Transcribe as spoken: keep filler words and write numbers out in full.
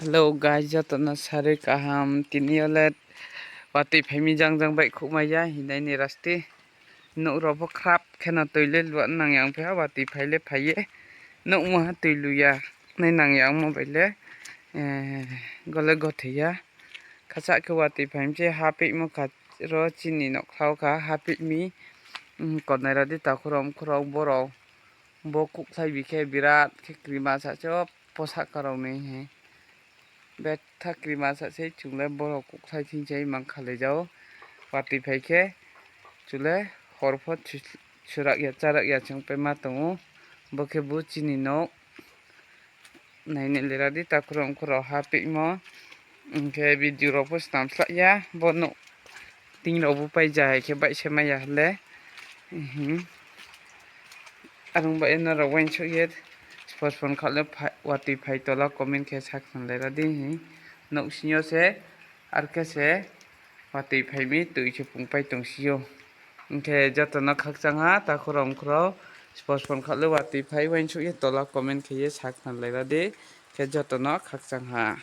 Hello guys, joto no sarui kaham. Tini yo le watoi phai mi jang jang baihkhouhmai ya hinai ni rasti. Nouh rao pho khrap khe no toi le lua nang yang phi ha, watoi phai le phai ye. Nouhmo ha toi lu ya, nai nang yangmo bai le, eh, gole gothoi ya. Khachah khe watoi phai mi se ha peihmo kha ro chini nouhkhla wo kha ha peih mi, mm, konai ra di takhu rao mkhu rao bo rao. Bo kuhkhlai bi khe birat khe krima sa se o posaka rao ni hi. Betha krima sa se chung le bo rao kuhkhlai thing se mang khalai jao. Watoi phai khe chung le hor pho su-, surak ya, charak ya chung pai ma tong ou. Bo khe bo chini nouh. Nai ni lera di takhu rao mkhu rao ha peihmo. Hing khe video rao pho snam slah ya. Bo nouh ting rao bu pai ja hai khe baih se mai ya le. Arung bai ye nrao uaingsouh ye postpone kha le phai-, watoi phai tola comment khe sa khnalai ra di hi. Nouhsing yo se, ar khe se, watoi phai mi toi se pungpai tongsi ou. Hing khe joto no khakchang ha, takhu rao mkhu rao, postpone kha le watoi phai uaingsouh ye tola comment khe ye sa khnalai ra di, khe joto no khakchang ha.